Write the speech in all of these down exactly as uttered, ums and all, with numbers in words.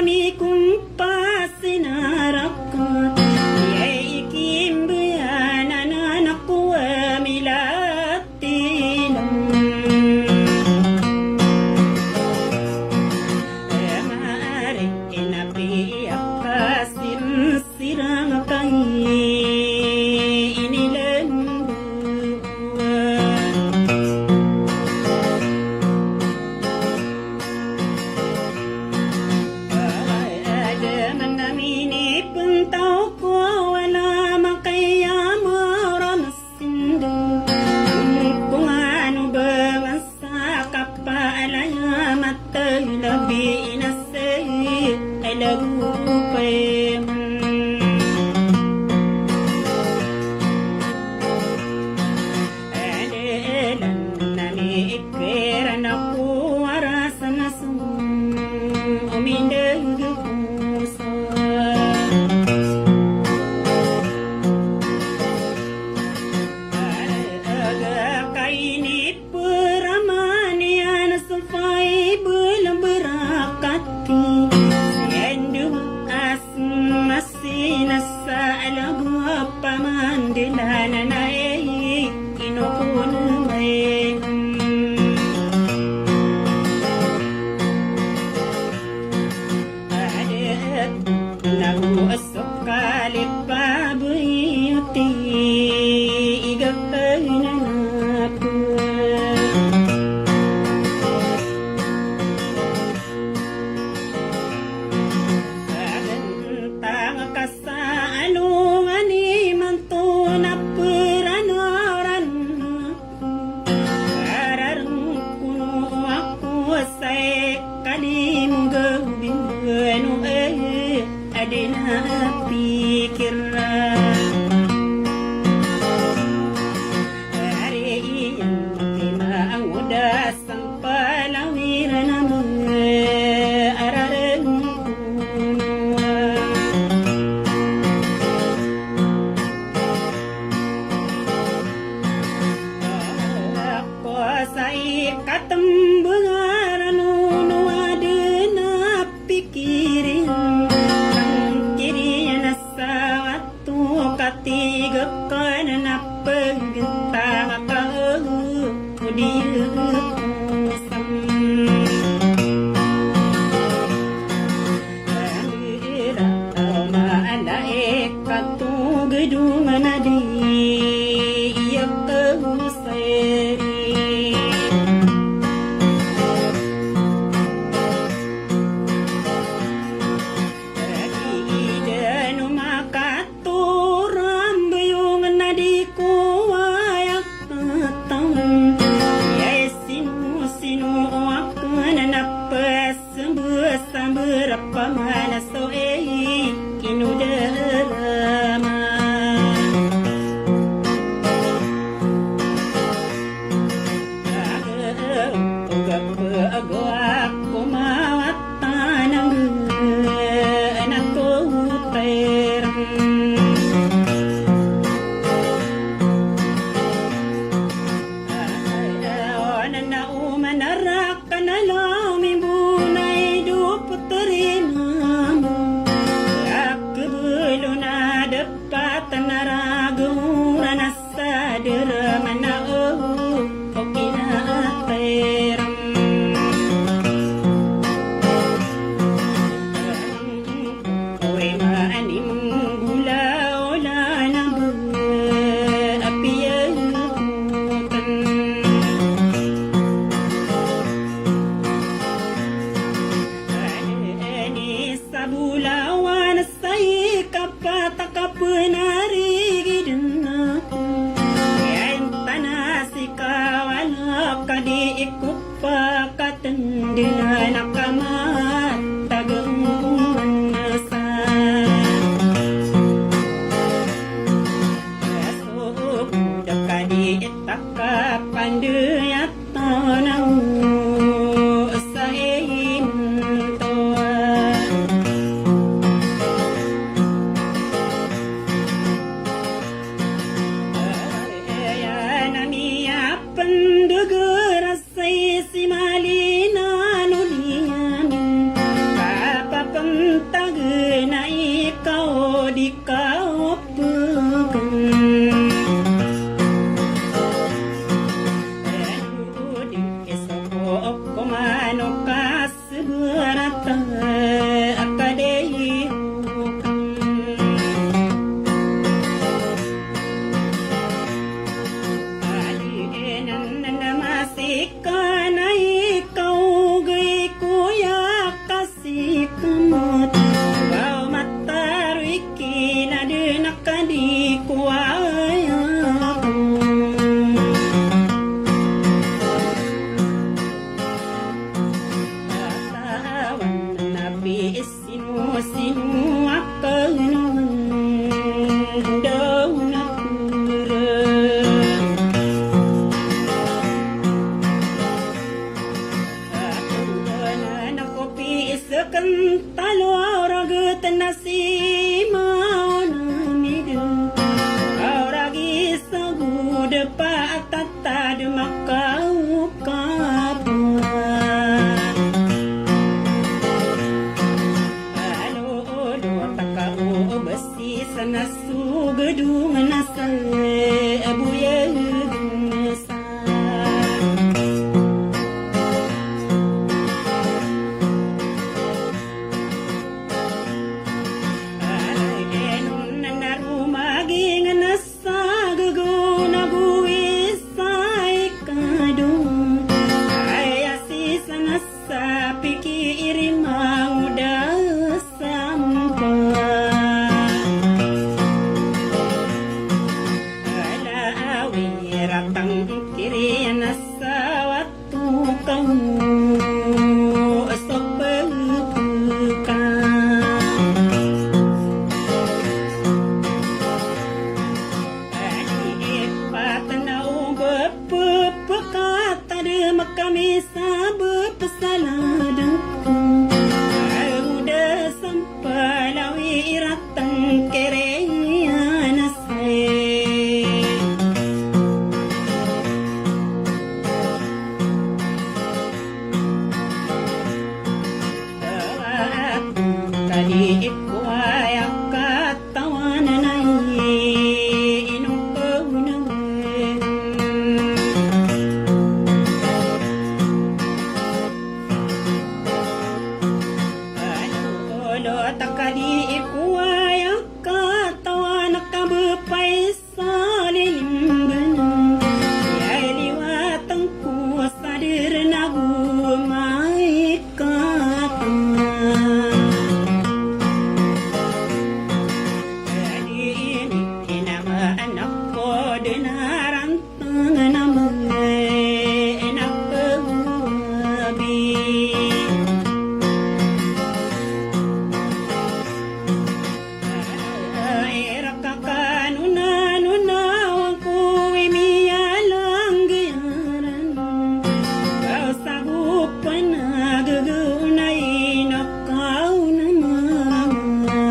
Mikompas i naraka, aya i kimbayanan anan ko a milatila. Aya maari na piyakasirsirang ka i inilembo. Aya da man a minipentaw ko a wala makayama ora masindo. Ko ngano ba man sa kapaalaya matay labi inasay ay lagu pay. Adalan na mikiran ako a rasa na so omindag ko sa. Aga kaini peramanian so faibel berakati. Siyan dowa a Masinasa a lago a pamandilan a na ey ino ko na mailem. Adet na go a so kalipabey o ti iga pey na na ko. Aden tanga ka sa alongan imanto na peranaran ako. Arareng kono ako sa ikalimo gawin o ey, aden a pikir. Ari iyan timangoda Sampalawira na manga arareng kono. Ako sa ikatembengaran o no aden a pikir iyan. Pikir iyan a sa Tokati gakanan a pegentang a kaho o di kusam. Andira a malaikat o gedongan a di iya kaho seri. Ida no makat Toran beyong na di ko aya katan. Aya sino-sino o aken na pesambe-sambe rap a mana so ey ino darama. Aga, aga, aga, aga, aga, aga, Tanang na ko terang. Ona na o manarak ka na lami bonay do peterina mo. Yak belo na dep Patan a rago rana sa dera mana o, o kinateram. Oy, maani mong gula o lana bo, apiya kutan. Ani sa bulawan Sa ikapat a kapenarigiden ako, aya intanas i kawala ka di iko pakatenden a kamatageng sa. Aya so da ka di ita kapandeyat Tanaw sa into. Aya na miyapendeg a rasay si Malina no liya. Ano ka seberata a kadai okan. Adi nan nan masikan ai kaw gay koya kas sikemot. Baw mataroy ki na den a kadi ko aya. Katawan na pi sino-sino a kaenawan daw na kura. Ato na kopi seken talo a oraget na si maona mida. Oragi sagod pa tatad makaokap. Alo olo taka o besi sana sugedung na sa buya. Ay, enon na narumaging na sa gagaw na gawis ay kadong. Ay, asisa na sa pikiiri mangoda sampa. Ala awi ratang kiri na sa wat Tukaw so pagka. Adi ipat na o bepepekatad makami sa bepesaladang. Aw da sampalawi irat Tangkere a nasay. Kadi ko aya katawan a ino ko na. Olo takadi ko aya katawan a kabepay sa lilimben. Aya liwatan ko sa deren a gomay katawan. Adi ini inamaan ako den a rantang. Tangan a mangay na kawabi. Ay, raka ka nona, nona, wan ko i miyalang giyaran. Kaw sagopan a gagaw na ino kaw na mama.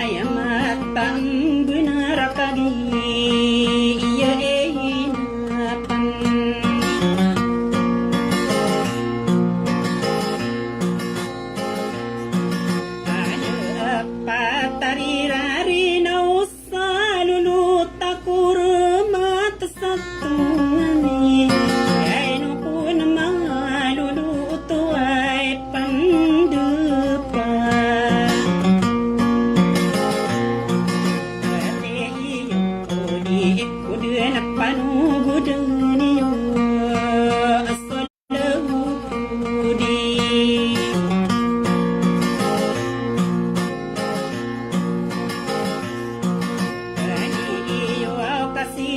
Aya mata mbenar a kadi iya inapan. Aya patarirari na os Sa lolo ta ko remat sa tongani, ay ino ko na malolo oto ay pandepa. Ati iyo ko di ko den a panogodan iyo. Lodi. Ani iyo aw kasi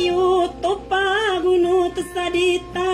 iyo to pagonot sa di ta